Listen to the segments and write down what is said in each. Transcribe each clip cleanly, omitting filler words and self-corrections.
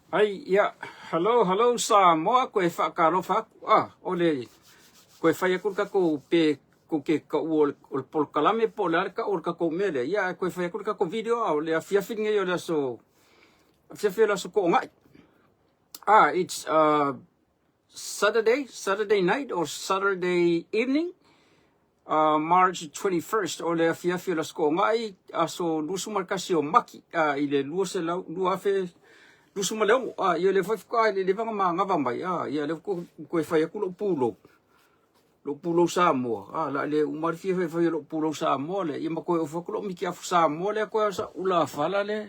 Ai, ia, hello, hello Samoa, koe whaakalofa aku, ah, o le, koe whai aku le kakou pe, ko ke ka o le, o le polokalame po o le a le ka o le kakou mea lea, ia, koe whai aku le kakou video, ah, o le afiafi lenei o le aso, afiafi o le aso Koonai. Ah, it's, Saturday, Saturday night or Saturday evening, March 21st, o le afiafi o le Aso Toonai, aso 21 o Maki, i le 2026. Ia lea foi faatoa e leva ona manava mai, ia lea faatoa toe fai atu lou pulou, lou pulou Samoa, o le a le uma le fia fai o lou pulou Samoa lea, ia ma toe ofu atu lou mitiafu Samoa lea toe o sau ulafala lea,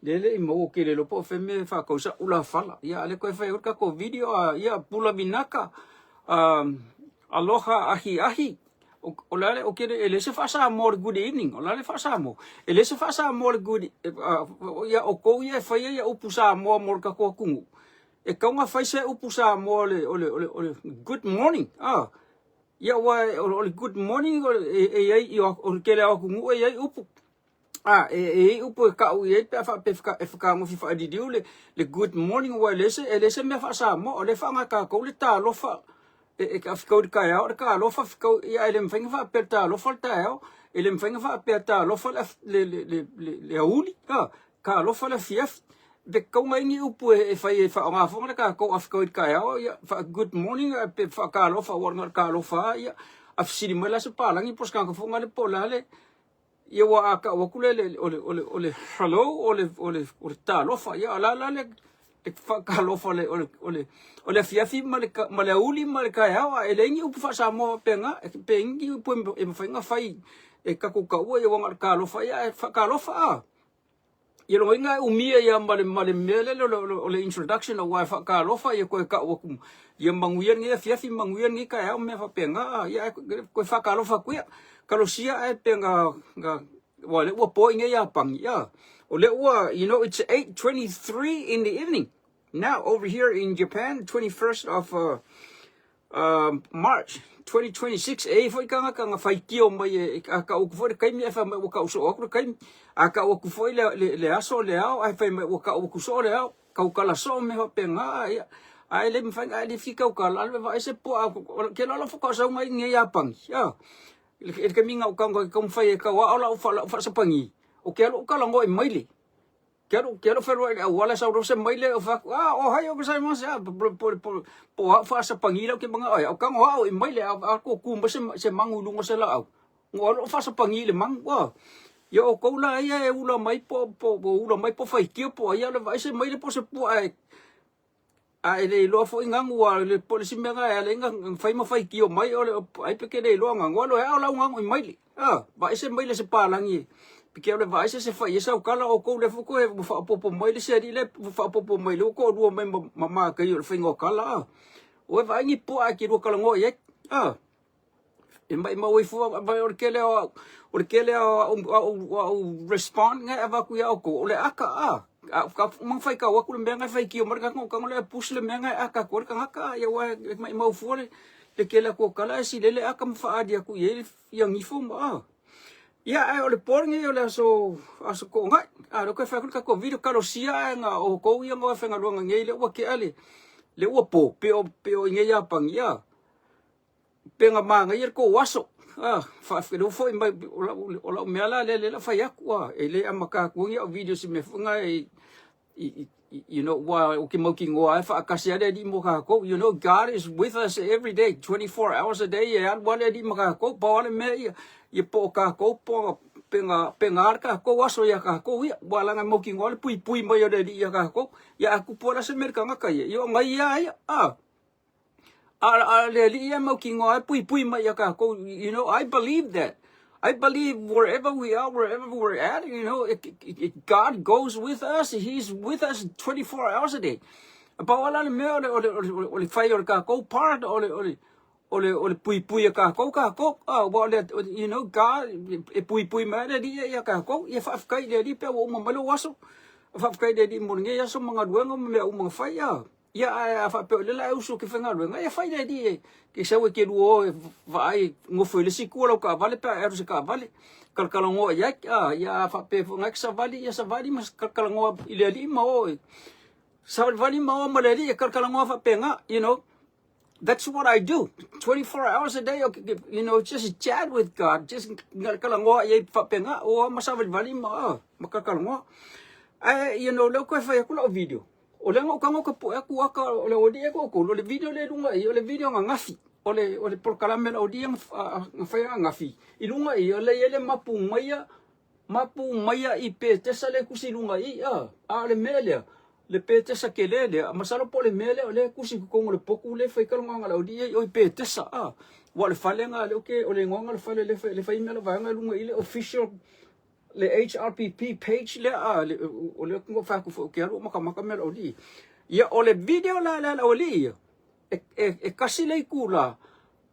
lea e le i maua, ou te le iloa po o fea le mea e faatau ai sau ulafala. Ia a o lea toe fai atu le tatou video, ia pula vinaka, Aloha ahiahi. O le a le, ou te le, e leai se faa-Samoa o le good evening. O le a le faa-Samoa? E leai se faa-Samoa o le good, ia outou ia e faia ia upu Samoa mo le tatou atunuu, e tatau ona fai se upu Samoa o le, o le, o le, o le good morning. Ia aua o le good morning e i ai, o le tele lava o atunuu e i ai upu. A, e i ai upu e tau i ai pe a faapea e fetagofi faaliliu le, le good morning aua e leai se, e leai se mea faa-Samoa, o lea e faaaoga e tatou le talofa e, e fetau i le taeao, le talofa fetau, ia e le mafai ona faapea talofa le taeao, e le mafai ona faapea talofa le, le, le, le, le, le aoauli, a, talofa le afiafi. Pe tatau ona i ai ni upu e fai e faaaoga foi le tatou a fetau i le taeao, ia, faa good morning pe faatalofa aua na o le talofa lava, ia, a fesili mai la se palagi po o se tagata foi lea po o le a le, Ia ua a tau atu le, le, o le, o le, o le hello, o le, o le, o le talofa. Ia o la la le, le faatalofa le, o le, o le, o le afiafi ma le, ma le aoauli ma le taeao. A e leai ni upu faa-Samoa faapena, pe i ai ni upu e mafai ona fai e tatou taua ia aua na o le talofa ia ae faatalofa a. Ia lona uiga e umia ia ma le, ma le mea lele o le, o le introduction aua e faatalofa ia toe tau atu ia manuia lenei afiafi, manuia lenei taeao ma mea faapena. Ia ae toe faatalofa atu ia. Talosia ae pe na, na, aua o lea ua po i inei Iapani, ia. O lea ua, you know, it's 8:23 in the evening now over here in Japan, 21st of March 2026, e i ai foi tagata na faitio mai e, a tau atu foi le taimi ae fai mai ua tau soo atu le taimi. A tau atu foi le, le, le aso le ao ae fai mai ua tau atu soo le ao. Tautala soo mea faapena, ia. Ae le mafai, ae le fia tautala, alu e vaai se puaa, ke loa lau faatoa i inei Iapani, ia. I le taimi na ou tago ai taumafai e tau ao lau, lau faasapani, ou te alu ou talanoa i maile. Ke alu, ke alu feloai i le auala sau loa se maile ou fai atu, ah, ohayo gozaimasu, ah, po, po, po, po o au faasapani lea ou te manao ai, au tago au i maile, a, a ko ku mai se, se magu i luga o se laau. Ua alu ou faasapani i le magu, ah. Ia outou la ia e ula mai po, po, po ula mai po faitio po o ai, alu e vaai se maile po o se puaa e, A e le iloa foi gagu a le po o le isi mea na e ala ai na fai ma faitio mai o le ai pe ke le iloa gagu alo e ao lau gagu i maile a vaai se maile se palagi pe ke ole vaai se se fai e sau kala o kou le fo koe ua faaopoopo mai le isi alii le ua faaopoopo mai le ua toalua mai ma ma makai o le faiga o kala a oe vaai ni puaa e te lua talanoa i ai a. E maʻimau ai fua o le tele o au, o le tele o au, au, au respond nga e avatu iā outou, o le aka a. A ka uma faitau atu le mea nga e faitio mai le tagata, tago lea e push le mea nga e aka atu ai le tagata, ia aua e maʻimau fua le, le tele atu o tala ae silele aka ma faaali atu i ai ia gifo ma a. Ia ae o le po lenei o le aso, aso Toonai. A o lea toe fai atu le tatou video, talosia ae na outou ia na faigaluega nei lea ua tea le, lea ua po, pe o, pe o i inei Iapani, ia. Pe na manaia le tou aso, a, faafetai foi mai, o lau, o lau mea la lea, lea la fai atu, a, e le amata atu ai au video i se mea foi na e, i, i, you know, ua, ou te mautinoa lava e faatasi lava le Alii mo tatou, you know, God is with us every day, 24 hours a day, e alu lava le Alii ma tatou, pau lava le mea ia, ia po o tatou, po o, pe na, pe na a le tatou aso ia tatou ia, ua leaga e mautinoa le puipui mai o le Alii ia tatou, ia a tupu lava la se mea i le tagata ia, ia o nai ia ia, a. A le Alii ia e mautinoa e puipui mai ia tatou, you know, I believe that. I believe wherever we are, wherever we're at, you know, God goes with us, He's with us 24 hours a day. Pau lava la le mea o le, o le, o le, o le fai o le tatou part, o le, o le, o le, o le puipui e tatou, tatou, ah, ua o le, you know, God, e puipui mai le Alii ia tatou, ia faafetai i le Alii pe a ua uma mai lou aso, faafetai i le Alii mo lenei aso ma galuega ma mea uma na fai, ah. Ia, ae a faapea o lea la e usu ke faigaluega, ia fai le alii e ke sau e ke lua o e vaai gofo i le isi itu o lau taavale pe a e alu i se taavale, talatalanoa i ai. A, ia a faapea foi o lena e te savali, ia savali ma talatalanoa i le alii ma o e savalivali ma o ma le alii e talatalanoa faapena, you know. That's what I do 24 hours a day, you know, just chat with God, just talanoa i ai faapena, o ma savalivali ma, ma talatalanoa. Ae, you know, lea ua toe fai atu lau video, O lea na ou tago ou te pue atu aka o le aualii e toatolu, o le video lea i luga i i, o le video ananafi, o le, o le polokalame a le aualii na fai ananafi, i luga i i, o lea e i ai le mapu maia, mapu maia i Petesa lea e tusi i luga i i, a, a o le mea lea, le Petesa tele lea, masalo po o le mea lea o lea e tusi i totonu o le potu lea e fai talanoaga a le aualii ia i o i Petesa, a, aua o le fale lena lea ou te, o le igoa lena o le fale lea e fai ai mea o le vaega i luga i i le official le HRPP page lea a le, o lea ou fai atu foi ou te alu o makamaka mea a le aualii. Ia o le video la lea a le aualii ia, e, e, e kasi le itula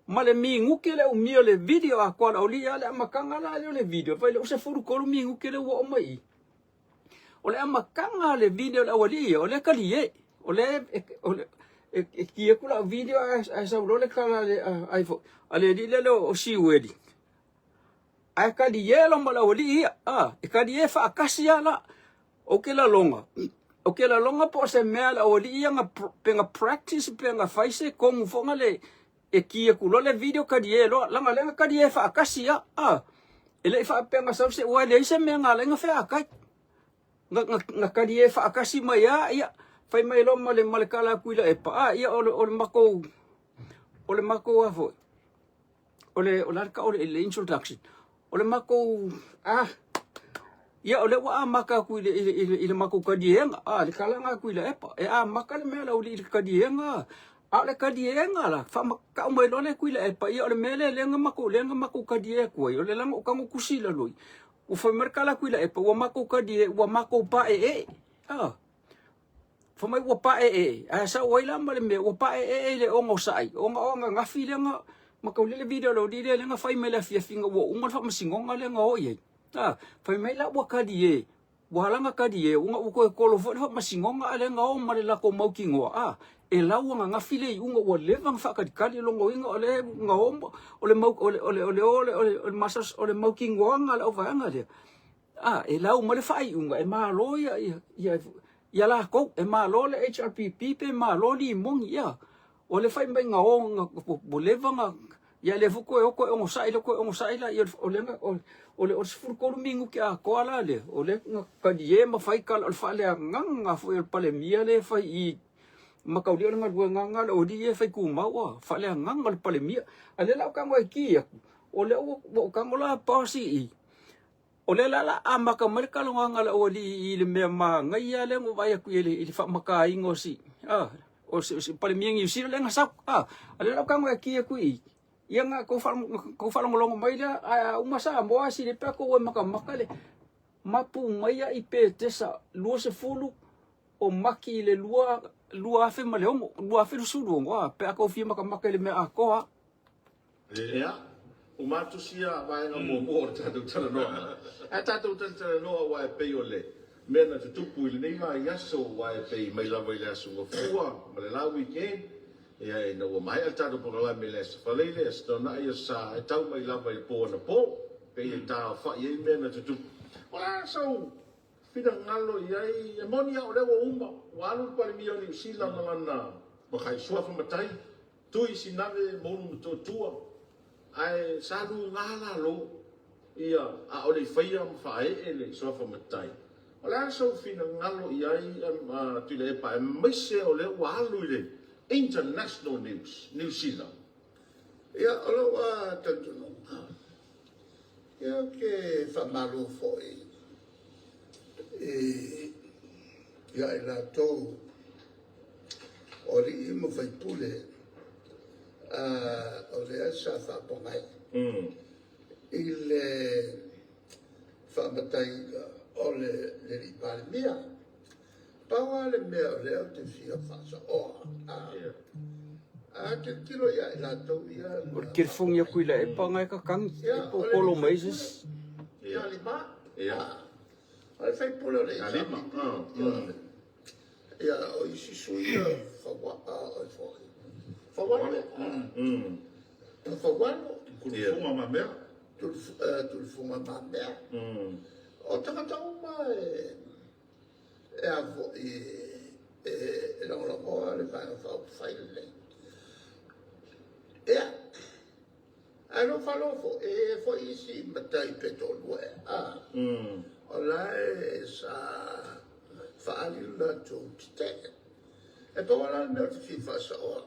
ma le minute le umi o le video atoa a le aualii a le amataga la lea o le video, fai le 13 minute lea ua oo mai i. O le amataga o le video a le aualii ia, o lea e talie, o lea e, o le, e, e ki atu lau video ae, ae sau loa le tala a le, a, a le alii lea o Siueli. Ae talie lo ma le aualii ia, a, e talie faatasi lava la. Ou te lagona, ou te lagona po o se mea le aualii ia na, pe na practice pe na fai se komu foi na le, e ki atu loa le video talie loa, leaga o lea na talie faatasi lava, a. E le i faapea na sau se, aua e leai se mea na ala ai ona featai. Na, na, na talie faatasi mai lava, ia, fai mai loa ma le, ma le tala atu i Laepa, a, ia, o le, o le matou, o le matou a foi, o le o le a le tau o le introduction o le matou ah ia o lea ua amata atu i le, i le, i le, i le matou taliega ah le talaga atu i le epa e amata le mea lau i le taliega a o le taliega la faamatau mai loa le atu i le epa ia o le mea lea lea na matou lea na matou talie atu ai o le laga o tago tusi i lalo i ua fai mai le tala atu i le epa ua matou talie ua matou paeee ah Fai mai ua paeee, ae sau ai la ma le mea ua paeee i le onosai, ona o ananafi lea na mataulia le video a le alii lea na fai mai le afiafiga ua uma le faamasinoga lea na o i ai. A, fai mai la ua talie, ua ala ona talie ona ua toe kolo foi le faamasinoga a lea na o ma le latou mautinoa, a, e lau ananafi le iuga ua leva ona faatalitali logoina o lea na o o le mau o le o le o le o le o le o le mautinoaga a le auvaega lea. A, e lau mai le faaiuga e malo ia, ia, ia, ia latou, e malo le HRPP pe malo Limoni, ia. O le fai mai na o, na, ua leva na, ia lea foi toe o toe onosai lea, toe onosai la, ia, o lea na, o, o le 13 minute atoa la lea, o lea na talie ma fai tala, o le faaleagaga foi o le Palemia lea e fai i, mataulia o le galuega lena a le alii ia e fai tumau, a, faaleagaga o le Palemia. A lea la ou tago e ki atu, o lea ua ou tago la boss i i, O lea la la amata mai le talanoaga a le aualii i le mea manaia lea na ou vaai atu i ai i le faamataina o si a o si, o si Palemia Niu Sila lea na sau a a lea la ou tago e ki atu i i ia na tou tou faalogologo mai lea ae a uma Samoa sili pe a tou e makamaka le mapu mai ia i Petesa 20 o Maki i le 2006 2026 a pe a tou fia makamaka i le mea atoa. Ia, ua matusi ia vaega muamua o le tatou talanoaga. Ae tatou talatalanoa aua e pei o le mea na tutupu i lenei vaiaso aua e pei mai lava i le Aso Gafua ma le la weekend, ia ina ua maea le tatou polokalame i le Aso Faraile, Aso Toonai, Aso Sa, e tau mai lava i le po anapo, pei e taaofai ai mea na tutupu. O le a sou finagalo i ai? E moni lava o lea ua uma, ua alu le Palemia o Niu Sila ma lana suafa matai, Tui Sinave ma Ulu Motootua, ae sa luga lalo ia a o le i faia ma faaee le suafa matai. O le a sou finagalo i ai Tuilaepa aemaise o lea ua alu i le international news, Niu Sila? Ia, o lou talitonuga, ia ou te faamalo foi ia i latou o alii ma faipule o lea sa faapogai i le faamataiga o le alii Palemia. Pau lava le mea o lea ou te fia faasaoa, a tilotilo ia i latou ia O le telefoni atu i le epa na e kakagi, e o le pokolo mai se isi. Ia, o le faipule o le HRPP. Ia, o isi sui ia foi. Faualo. Faualo. Tulufuga ma mea. Tulufuga ma mea. O tagata uma e a foi e lagolagoa le Vaega Faaupufai lenei. Ia, ae lou faalogo foi, e i ai foi isi matai pe toalua ea, o la e sa faaali le latou tetee. E pau lava la le mea ou te fia faasaoa,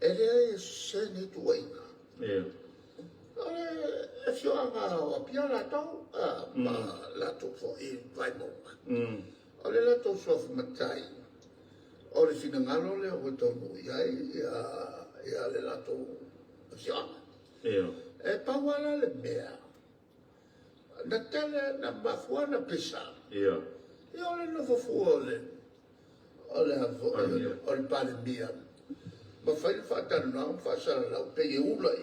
e leai e sese nei tuuaiga. O le afioaga o Apia latou, ma latou foi Vaimauga. O le latou suafa matai, o le finagalo lea ua taunuu i ai ia le latou afioaga. E pau lava la le mea, na tele na mafua na pisa, ia o le nofo fua o le o le Palemia, ma fai le faatalanoaga ma faasalalau, pei e ula i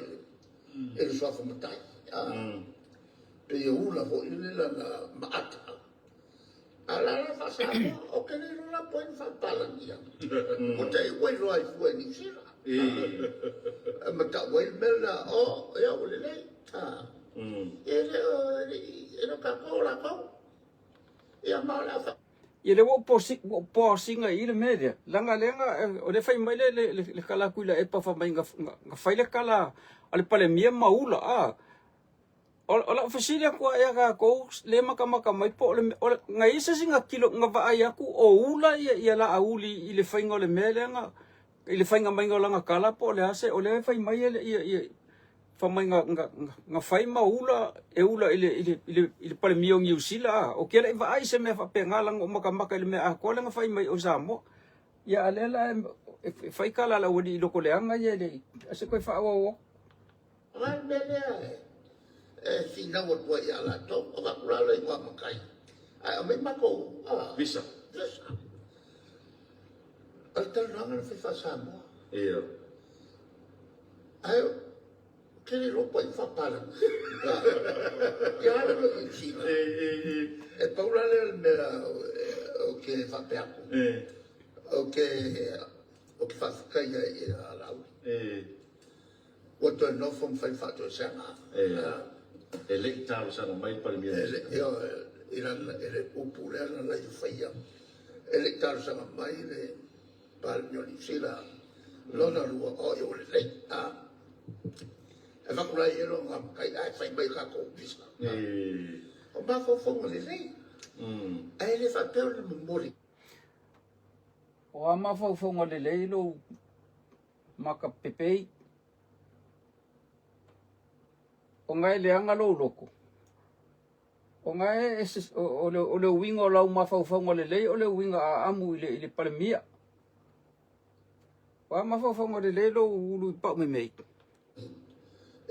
le suafa matai. Pei e ula foi le lana maata. A o la la faa-Samoa, ou te le iloa la po o ai na faapapalagia. Ua te i ua iloa ai fua e Niu Sila. E ma tau ai le mea lena, o, ia ua lelei. E le o tatou o latou. Ia ma o le a Ia lea ua ou poasiga i le mea lea, leaga lea o lea e fai mai le tala a Tuilaepa fai mai na fai le tala a le Palemia ma ula a. O lau fesili atu lava ia tatou lea e matamata mai po o le na i ai se isi na tilo na vaai atu o ula ia Laauli i le faiga o le mea lea na i le faiga maiga o lana tala po o le a se o lea e fai mai ia fai mai na fai ma ula e ula i le Palemia o Niu Sila. Ou te le i vaai i se mea faapena leaga na ou matamata i le mea atoa lea na fai mai o Samoa. Ia a o lea la e fai tala a le aualii lotoleaga ia e le i se i toe faaauau atu. O le mea lea e finau atu ai ia latou, avatu la le igoa matai, ae aumai matou visa. Visa. O le talanoaga na fai faa-Samoa. Ae ou te le iloa po o ai na faapapalagi. Ia alu loa i Niu Sila. E pau la lea o le mea ou te faapea atu. Ou te faafetai ai ia Laauli. Ua toe nofo ma fai faatoesega. E le i talosaga mai le Palemia. E le i, i le upu lea na laia faia, e le i talosaga mai le Palemia o Niu Sila. Lona lua, o ia ua lelei. E avatu la i ai lona matai ae fai mai tatou visa. O mafaufauga lelei, ae le faapea o le momoli. O a mafaufauga lelei lou maka pepei. Ona e leaga lou loto. Ona e, o le uiga o lau mafaufauga lelei o le uiga aamu i le Palemia. O a mafaufauga lelei lou ulu i pau memei.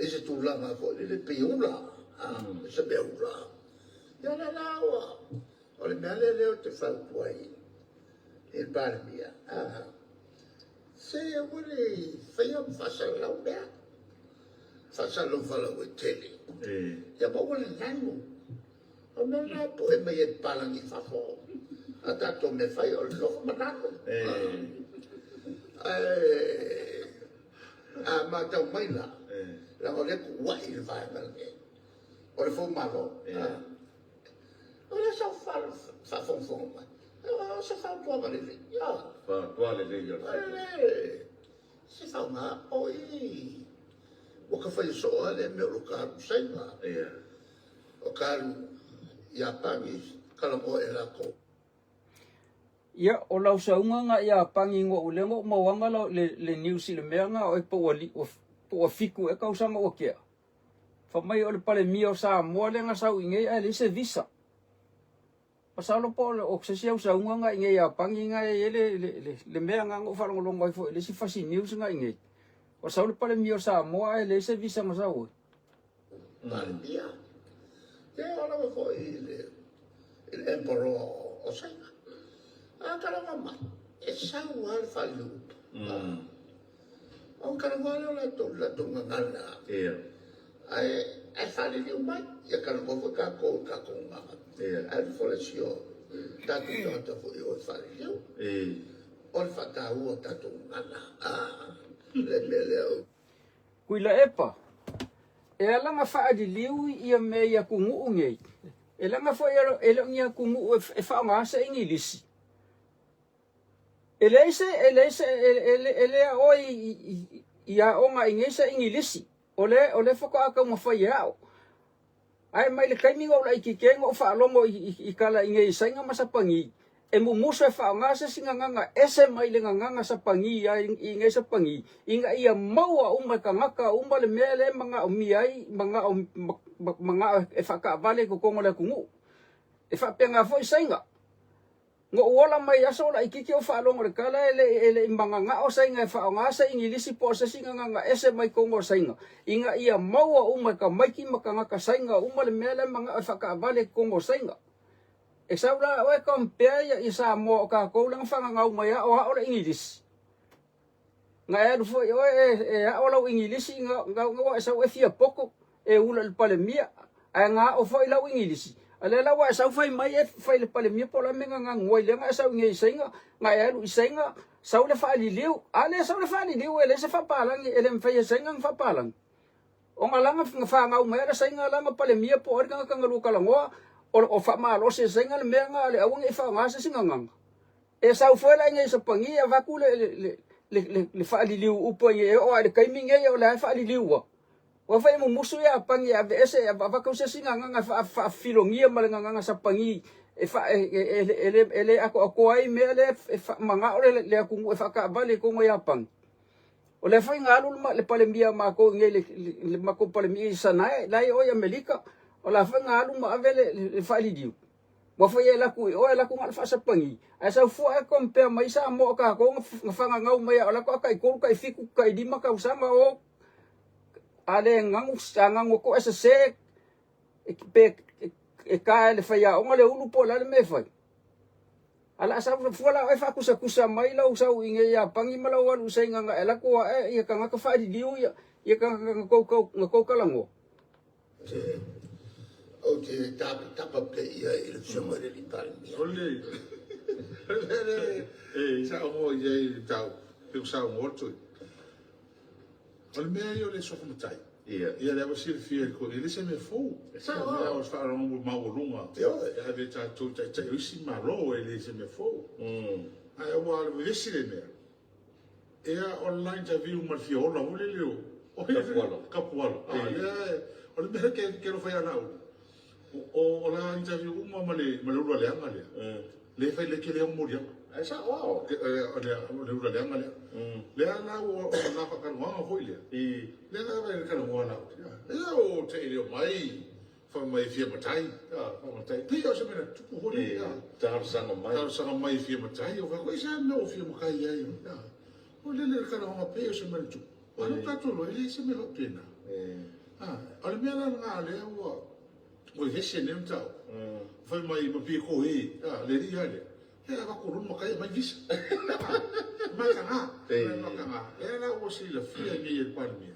I se tulaga foi lele pei e ula, se mea ula. Ia o lea la ua, o le mea lea lea ou te fautua ai i le Palemia, se aua le faia ma faasalalau mea, faasalalau faalauaitele, ia ma aua le nanu. O le mea lena e poe mai ai papalagi i fafo. A tatou mea fai o le nofo ma nanu. Ae a matau mai la, leaga o lea e tuuai le vaega lenei, o le foumalo. O lea sa ou faafogafoga mai, o se fautuaga lelei. Fautuaga lelei. O le se faoga, o i ua ka faia soo lava lea mea o lo ka alu i Saina, o ka alu Iapani, talanoa e latou. Ia, o lau sauga nga Iapani ngo'u lea ngo'u mauaga le news i le mea nga oe po ua 7 ea tausaga ua tea. Fai mai o le Palemia o Samoa lea na sau i inei ae leai se visa. Masalo po o se isi au sauga nga i inei Iapani nga e i ai le mea nga ngo'u faalogologo ai foi i le isi fasi news nga i inei. Ua sau le Palemia o Samoa ae leai se visa na sau ai. Palemia. Ia o lava foi i le Emperor o Saina. A talanoa mai, e sau lava le faaliliuupu. Ona talanoa lea o latou gagana. Ae faaliliu mai, ia talanoa foi tatou i tatou gagana. Ae alu ifo le isi o Tatou tagata foi o e faaliliu. O le faataua o tatou gagana. Le mea lea o. Tuilaepa, e ala ona faaliliu ia mea i atunuu nei, e leaga foi e le o ni atunuu e faaaoga se Igilisi. E leai se, e leai se, e le aoa i aoga i inei se Igilisi. O lea, o lea faatoa taumafai e ao. Ae mai le taimi na ou laitiiti ai na ou faalogo i tala i nei Saina ma Sapani, e mumusu e faaaoga se isi gagana ese mai le gagana Sapani i nei Sapani, ina ia maua uma e tagata uma le mea lea e manaomia ai, manao e faataavale i totonu o le atunuu. E faapena foi Saina. Na ou ola mai aso laitiiti ou faalogo i le tala e le i mananao Saina e faaaoga se Igilisi po o se isi gagana ese mai totonu o Saina ina ia maua uma e tamaiti ma tagata Saina uma le mea la e manao e faataavale i totonu o Saina. E sau la oe compare ia Samoa o tatou lea na faananau mai a o ao le Igilisi. Na e alu foi oe e ao lau Igilisi na ua e sau e fia poto e ula i le Palemia, ae na ao foi lau Igilisi. A lea la ua e sau fai mai e fai i le Palemia po o le a le mea na ganu ai lea na e sau nei i Saina, na e alu i Saina, sau le faaliliu. A lea sau le faaliliu e leai se faapalagi, e le mafai e Saina ona faapalagi. Ona la na fanau mai le Saina la na Palemia po o ai le tagata na lua talanoa, o faamalosi e Saina le mea na le aua ne i faaaoga se isi gagana. E sau foi la inei i Sapani e avatu le faaliliu upu ai e oo lava i le taimi nei o lea e faaliliu Ua fai mumusu Iapani e aveese e avatu se isi gagana e faafilogia ma le gagana Sapani e e le atoatoa ai mea lea e manao le atunuu e faataavale i totonu o Iapani. O lea foi na alu le Palemia a matou i inei le matou Palemia i Sanae la e i o i Amerika, o la foi na alu ma ave le faaliliu. Ua fai e alu atu i o alu atu na o le faasapani ae sau fua ae compare mai Samoa o tatou na faganau mai a o la faatoa tai 3 tai 7 tai 5 tausaga o a le ganu a ganu atu ae sese pe e ta e le faiaoga le ulu po o le a le mea e fai. A la sau fua la oe faatusatusa mai lau sau i inei Iapani ma lau alu i Saina na e alu atu ae ia tagata faaliliu ia ia tagata na tou talanoa. Ou te tapatapa pea i ai i le Afioga i le Palemia. O le mea lea sa ou oo i ai i le mataupu, pei ona saunoa le toeaina, o le mea ia o le suafa matai, ia lea ua silafia e le toeaina, e le o se mea fou. O le mea o le faalogo maualuga e ave e tatou i taitai o isi Malo, e le o se mea fou. Ae ua vevesi le mea, Ia, o le la interview ma le fia ola foi lele o Tapuala. Tapuala. Ah, lea o le mea ke ke alofa ia Laauli. O la interview uma ma le ma le ula leaga lea. Le fai le ke le moliaga. Ai sa o. O le o le ula leaga lea. Lea la o la faakanoaga foi lea. Lea la vai le kanoa Laauli. Ia o te ile mai Fai mai e fia matai, a, fai matai. Pei o se mea na tupu foi lele, a. Talosaga mai. Talosaga mai e fia matai, o fai, sa mea o fia matai ai, a. O lele le kalahoga pei o se mea na tupu. O le tatou loa, e leai se mea faapena. A, o le mea la lena o lea ua, ua vevesi nei mataupu. Fai mai ma pie ko e, a, le alii lava lea, e avatu loa le matai aumai visa. Mataga, mataga. Lea la ua silafia nei e le Palemia.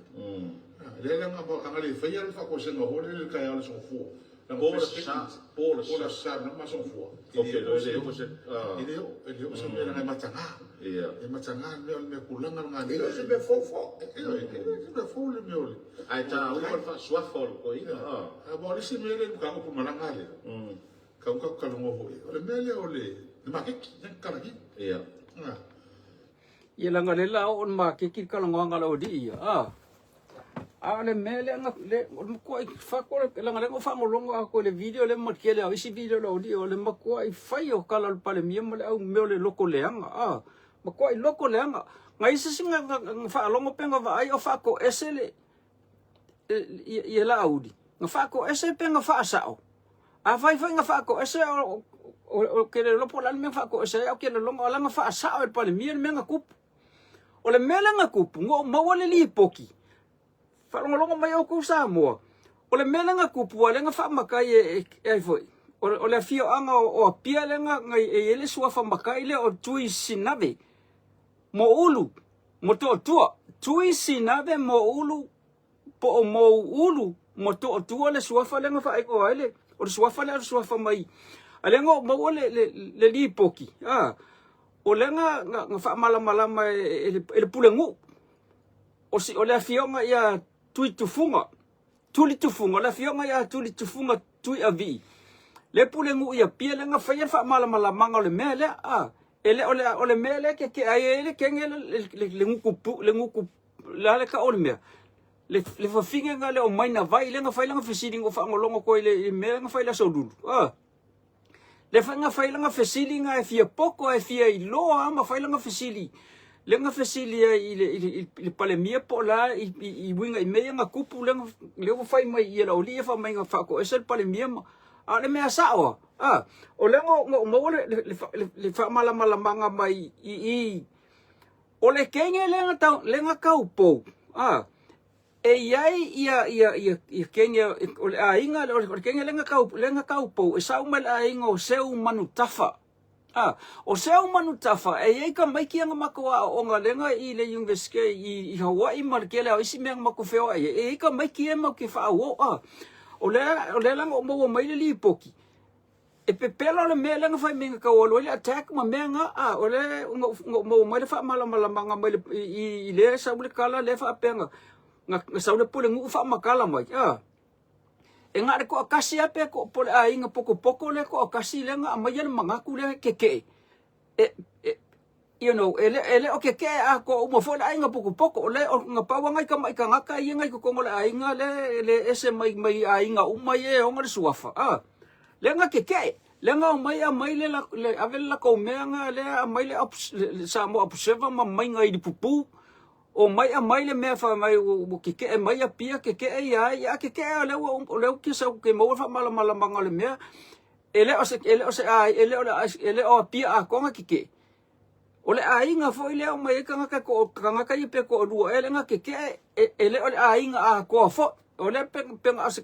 Lea la a na le faia le faatoesega foi lele i le taeao o le Aso Gafua. Po le sa, po le sa. Po le sa na ma Aso Gafua. E le oo se, e le oo, e le oo se mea leaga e mataga. E mataga le mea o le mea tulaga lena. E le o se mea fou foi. E le o se mea fou le mea o le. Ae taua le faasuafa o le toeaina. Aua o le isi mea lea i mataupu malaga lea. Kau kau talanoa foi. O le mea lea o le maketi, le kalagi. Ia. Ia leaga lea la oo le maketi le talanoaga a le aualii ia, a. A o le mea lea na, le, o le matuai fako, leaga lea na ou faalogologo atu i le video lea ma le tele o isi video a le aualii, o le matuai fai o tala a le Palemia ma le au mea o le loto leaga, a. Matuai loto leaga. Na i ai se isi na faalogo pe na vaai o faatoese le, ia Laauli, na faatoese pe na faasao. Afai foi na faatoese, ou te le iloa po o le a le mea na faatoese ai, ae ou te le iloa o la na faasao e le Palemia le mea na tupu. O le mea lea na tupu, na ou maua le lipoti, faalogologo mai outou Samoa, o le mea lea na tupu, aua o lea na faamatai e ai foi, o le afioaga o Apia lea na i ai le suafa matai lea o Tui Sinave, Moulu, Motootua, Tui Sinave Moulu po o Mouulu Motootua le suafa lea na faaigoa ai le, o le suafa lea o le suafa mai. A lea na ou maua le, le, le lipoti, a, o lea na, na, na faamalamalama e, e, le, e le pulenuu, o, si, o le afioga ia Tuitufuga, Tulitufuga, o le afioga ia Tulitufuga Tuiavii, le pulenuu i Apia lea na faia le faamalamalamaga o le mea lea, a, e le o le, o le mea lea e keke'a ai e le kege le, le, le, le gutu pu, le gutu, le a le tau o le mea, le, le fafine lena lea o Maina Vai lea na fai lana fesili na ou faalogologo atu ai i le, i le mea lea na fai i le aso Lulu, a. Lea foi na fai lana fesili na e fia poto e fia iloa lava ma fai lana fesili. Lea na fesili ai i le, i le, i le Palemia po o le a i, i, i uiga i mea ia na tupu lea, lea ua fai mai i le aualii ia fai mai na faatoese le Palemia ma, a o le mea sao lava, a, o lea na, na ou maua le, le, le, le, le faamalamalamaga mai i i, o le kenge lea na tau, lea na taupou, a, E i ai ia, ia, ia, ia kenge o le aiga, o le kenge lea na tau, lea na taupou, e sau mai le aiga o Seu Manutafa. A, o Seu Manutafa, e i ai tamaiti ia na matou aooga lea na i le University i, i Hawaii ma le tele o isi mea na matou feoai ai, e i ai tamaiti ia matou te faaauau. A, o lea, o lea la na ou maua mai le lipoti, E pepelo le mea lea na fai mai na tau alu ai le attack ma mea na, a o lea na ou maua mai le faamalamalamaga mai le, i, i lea sau le tala lea faapea na, na, na sau le pulenuu faamatala mai, a. E na o le toatasi lava pe po o le aiga potopoto lea toatasi lea na aumaia le manatu lea keke'e, e, e, you know, e le, e le o keke'e atoa uma foi le aiga potopoto, o le, o, na pau lava nai tamai tagata ia na i totonu o le aiga lea e le ese mai, mai aiga uma ia e ona le suafa, a. Lea na keke'e, lea na omai aumai le, le ave le latou mea na lea aumai le, le, le Samoa Observer ma maiga i lipupu, omai aumai le mea fai mai ua keke'e mai Apia, keke'e ia ai, a keke'e o lea ua, o lea ou te sau ke maua le faamalamalamaga o le mea, E le o se, e le o se ai, e le o le, e le o Apia atoa na keke'e. O le aiga foi lea omai ai tagata ko, tagata ia pe toalua ea lea na keke'e, e, e le o le aiga atoa foi. O lea pe, pe na o se,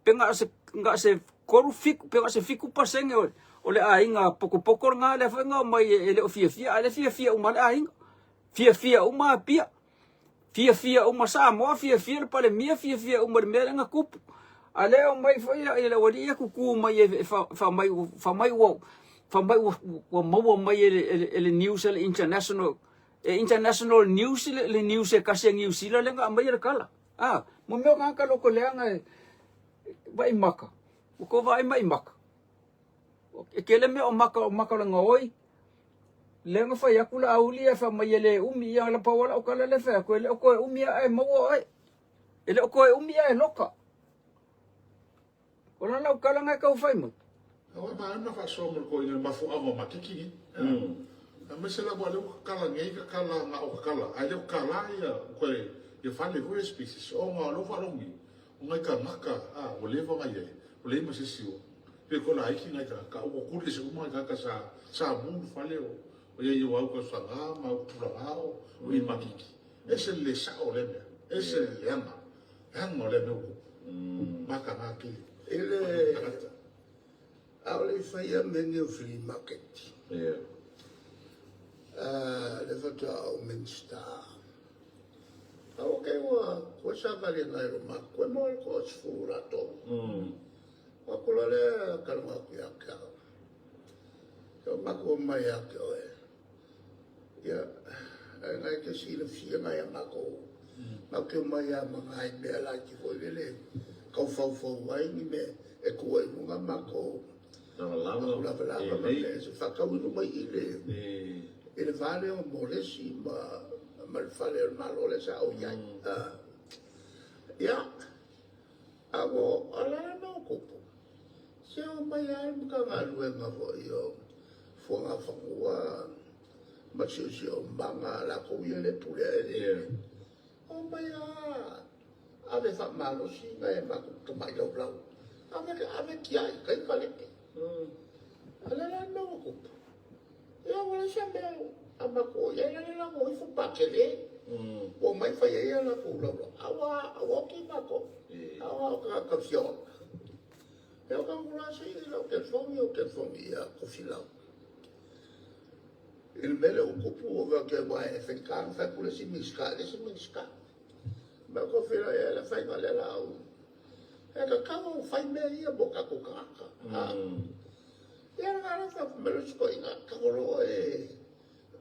pe na o se, na o se 3, 7, pe na o se 7% o, o le aiga potopoto lena lea foi na omai e, e le o fiafia, a o lea e fiafia uma le aiga. Fiafia uma Apia. Fiafia uma Samoa, fiafia le Palemia, fiafia uma le mea lea na tupu. A lea omai foi ia le aualii ia tutu mai e fai mai, fai mai ua, fai mai ua, ua maua mai e le, e le, e le news a le international, e international news le, le news e tasi a Niu Sila lea na aumaia le tala. A, mo mea o tagata loto leaga e vaai maka, ua tou vaai mai i maka. E tele mea o maka, o maka o le gaoi, Lea na fai atu Laauli ae fai mai e le umi ia la pau lava lau tala lea fai atu e le o toe umi ae maua oe. E le o toe umi ae loka. O la lau tala na e tau fai mai. Aua ma ana faasoa mo le toeaina i le mafuaaga o maketi nei. Aemaise lava lea ua tatala nei tatala na o tatala ae le o tatala ia toe ia fale foi ia spaces ona o lea ua faalogo o nai tagata a ua leva ona i ai ua leai ma se isi o Pe ko laiti nai tagata, ua kuli ese uma nai tagata sa sa mu le fale o o ia i o au tausaga ma au tulaga o o i makiki. Ese le le sao o lea mea, ese le leaga, leaga o lea mea ua tupu. Mataga tele. I le ʻaʻole i faia mea nei o flea market. Yeah. Lea faatoa ou Minisita. A ua kei ua koe savali nai lo ma koe mo le ko sefulu latou. O aku loa lea talanoa atu ia te au. Se o matou omai ia te oe. Ia, ae na e te silafia nai a matou. Matou te omai lava ma nai mea laiti foi lele tau faufau ai ni mea e tuu ai i luga matou Lavalava, lavalava ma mea e faatau i luma i le i le va lea o Molesi ma ma le fale o le Malo lea sa ou i ai. Ia, A ua o le a le mea ua tupu? Se omai lava le Matagaluega foi o Fuagafanua ma Siosiomaga, latou ia lea e pulea eleele. Omai lava ave faamalosi nai a matou tamai laulau, ave, ave tiai i tai kalepe. A o le a la le mea ua tupu? Ia ua leai se mea a matou i ai, la ua o ifo patele. Ua omai fai ai a latou laulau, a ua ua oti matou. A ua o tagata fia ola. Ia o tatou la se i lau telefoni, ou telefoni ia Tofilau. I le mea lea ua tupu, ua faapea aua e faigata ona fai atu le isi Minisita i le isi Minisita. Ma Tofilau, ia le faiga lea la au. E tatau ona fai mea ia mo tatou tagata. la fai mai le isi toeaina, tago loa e,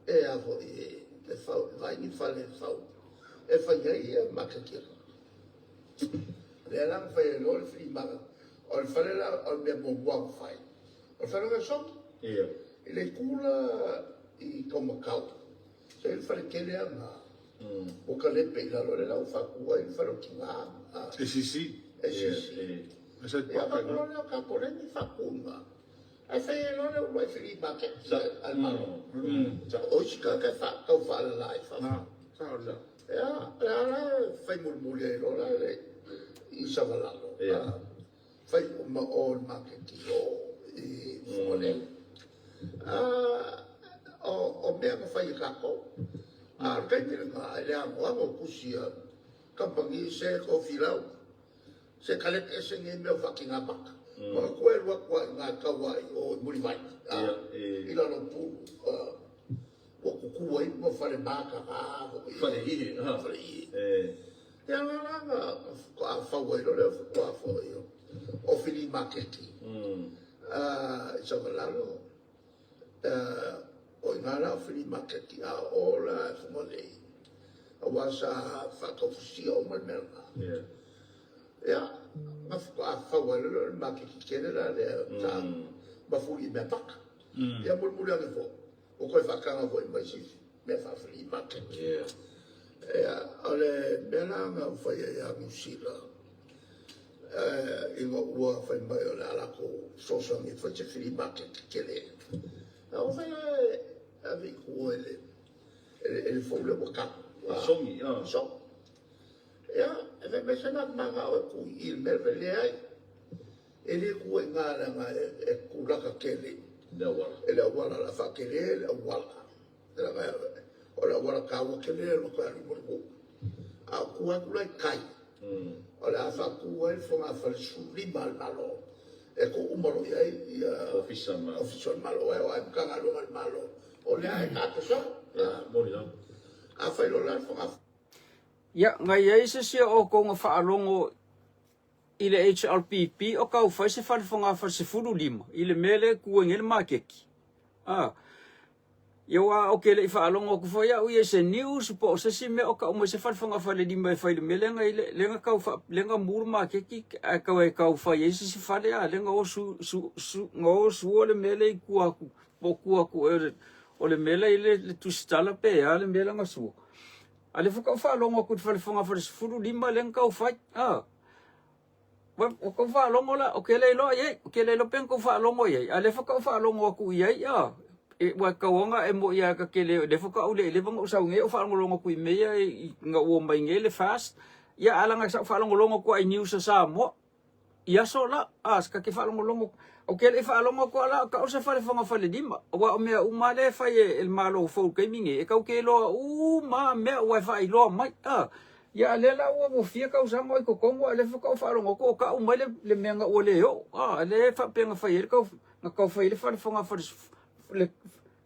e a foi, e fau, e vaai ni fale e fau, e fai ai ia maketi a Lea la na fai ai loa le flea market. O le fale la, o le mea muamua na fai, o le fale o Gasoni. Ia. I le itu la i Taumatau, sa i ai le fale tele lava na, ua talepe i lalo, lea la ua faatu ai le fale o tina. ACC. ACC. Ia, avatu loa lea o tatou lea ni faatu i ina. Ae fai ai loa le uluai flea market a le Malo. O isi tagata e tau faalala i fafo. Ia, o lea la e fai mulimuli ai loa la le i Savalalo. Fai uma o le maketi o i Fugalei. O mea na fai e tatou. A o le taimi lena, e le anoano tusi a kamupani se tofilau, se kaleke ese nei mea o faatiga mata. Manatua e alu atu lava i ina e tau lava i o i Mulivai, i lalo o Pulu, ua tutu ai ma fale mataga foi. Fale ie. Fale ie. Ia la la na faatoa fau ai loa lea faatoa foi o flea maketi i Savalalo. O i ina la o flea maketi a o la e Fugalei, aua sa faataufusia uma le mea lena. Ia, na faatoa fau ai loa le maketi tele la lea sa mafuli i mea paka. Ia mulimuli ane foi, ua toe faataga foi ma isi mea faa-flea market. Ia, o le mea la na ou faia ia Niu Sila, ina ua fai mai o le a latou fesoasoani e fai se flea market tetele. A ua fai e ave i tua i le fou lea ua tau. Sogi. Sogi. Ia, e fai mai se na manao e tu i le mea le leai. E le tua i ina leaga e tulaka tele le auala. E le auala, o le a faatele le auala. Leaga o le auala taua tele e alu atu e alu i Mulinuu. A o tua atu la i tai, o le a faatu ai le fogafale 15 a le Malo e tuu uma loa i ai ia Ofisa o le Malo. Ofisa o le Malo, e o ai Matagaluega a le Malo, o lea e tatou sau. Moni lava. A fai loa la le fogafale. Ia, na i ai se isi o outou na faalogo i le HRPP o tau fai se fale fogafale 15 i le mea lea e tu ai nei le maketi. A, ia aua ou te le i faalogo atu foi au ia i se news po o se isi mea o tau mai se fale fogafale 5 e fai i le mea lea na i le, lea na tau faa, lea na mu le maketi ae tau e tau fai ai se isi fale, a, lea na o su, su, su, na o sua le mea lea i tua atu, po o tua atu ea o le, o le mea la e i le, le tusitala pe a le mea la na sua. A lea faatoa ou faalogo atu i le fale fogafale 15 lea na tau fai, a. Ua tou faalogo la, ou te le iloa i ai, ou te le iloa pe na tou faalogo i ai, a o lea faatoa ou faalogo atu i ai, a, e, ua tatau ona e moi lava ta te le, lea faatoa ou le leva ona ou sau nei ou faalogologo atu i mea ia ina ua omai nei le FAST, ia ae leaga sa ou faalogologo atu lava i news a Samoa. I aso la, a, ta te faalogologo, ou te le i faalogo atu la o tau se fale fogafalelima, aua o mea uma lea e fai e le Malo fou i le taimi nei, e tau te iloa uma lava mea ua e faailoa mai, a. Ia a lea la ua fia tausaga o i totonu, a o lea faatoa ou faalogo atu o tau mai le mea na ua le oo, a, lea e faapea na fai ai le tau, na tau fai ai le fale fogafale, le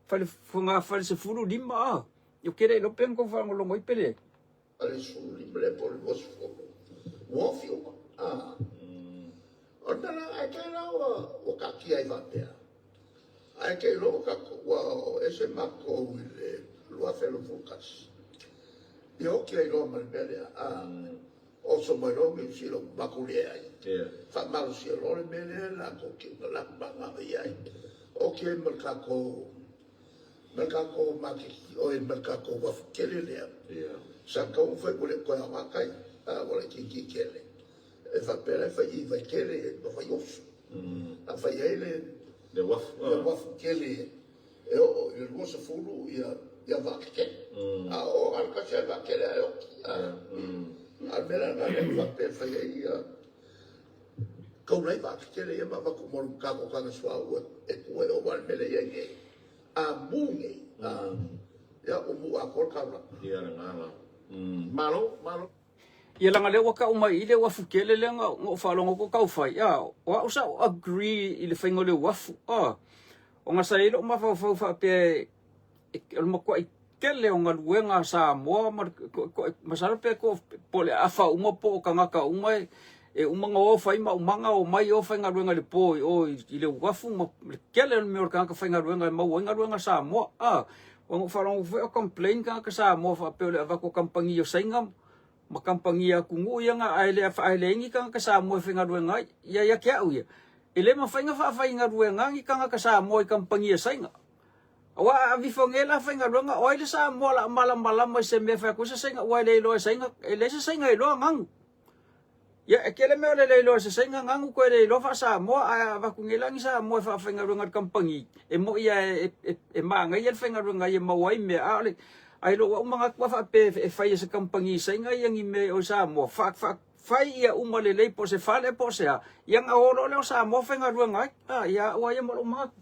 fale fogafale 15, a. Ou te le iloa pe na tou faalogologo ai pe leai. A le 15 lea po o le 20, ua ofi uma. A. O le mea la, ae te i la ua taatia ai faapea. Ae te i loa ua tatou, ua o ese matou i le 2021. Ia oti ai loa ma le mea lea. A. Oso mai loa Niu Sila ua matou leai. Faamalosia loa le mea lea latou te latou mananao i ai. Oti ai ma le tatou ma le tatou maketi, oi ma le tatou uafu tele lea. Sa tatau ona fai ua le toe aoga tai, a ua laitiiti tele. E faapea la e fai i Vaitele ma Vaiusu. A fai ai le le uafu, le uafu tele e oo i le 20 ia ia vaa tetele. A oo lava le tasi ai vaa tele ae oti. A o le mea la lena lea e faapea e fai ai ia taulai vaa tetele ia ma avatu mo le tatou taga suauu e tua i o aua o le mea lea e i ai nei, a mu nei, ia ua mu atoa le taulaga. Ia lena la. Malo, malo. Ia leaga lea ua tau mai i le uafu tele lea na ou faalogo atu o tau fai, a, o au sa ou agree i le faiga o le uafu, a, ona sa i ai lou mafaufau faapea e, o le matuai tele o galuega a Samoa ma le, masalo pe po o le afa uma po o tagata uma e, E uma ona o fai maumaga, omai o faigaluega i le po i o i le uafu ma le tele o le mea o le tagata faigaluega e maua ai galuega a Samoa. A, ua ou faalogo foi o complain tagata Samoa faapea o le avatu o kamupani o Saina ma kamupani a atunuu ia na ae le ae leai ni tagata Samoa e faigaluega ai. Ia ia te au ia, e le mafai ona faafaigaluega ni tagata Samoa i kamupani a Saina. Aua a ave ifo nei la faigaluega, o ai le Samoa o le a malamalama i se mea e fai atu ai se Saina aua e le iloa e Saina, e leai se Saina e iloa nanu. Ia, e tele mea o le le iloa e se Saina nanu toe le iloa faa-Samoa, ae a avatu nei la ni Samoa e faafaigaluega i le kamupani, e moni lava e, e, e manaia le faigaluega ai e maua ai mea, a o le, ae i lou au manatu a faapea e fai e se kamupani Saina ia ni mea i o i Samoa, fa, fa, fai ia uma lelei po o se fale po o se a, ia ona o loa lea o Samoa faigaluega ai. A, ia au lava ia ma lou manatu.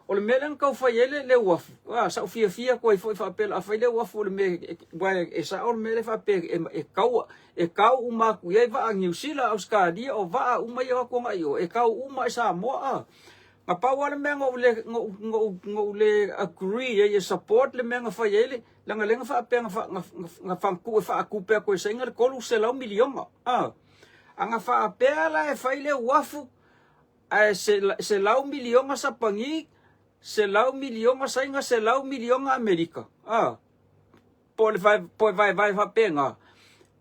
O le mea lea na tau fai ai le, le uafu, a, sa ou fiafia atu ai foi faapea o le a fai le uafu o le mea, aua e sao le mea lea faapea e, e kaua, e kau uma atu i ai vaa Niu Sila, Ausetalia, o vaa uma ia o atu agai i o, e kau uma i Samoa, a. Na pau lava le mea na ou le, na ou, na ou, na ou le agree ai e support le mea na fai ai le, leaga lea na faapea na, na, na, na e faatupe atu e Saina le 300 miliona, a. A na faapea la e fai le uafu, Ae $100 miliona Sapani, $100 miliona Saina, $100 miliona Amerika. A, po o le vae, po e vaevae faapena,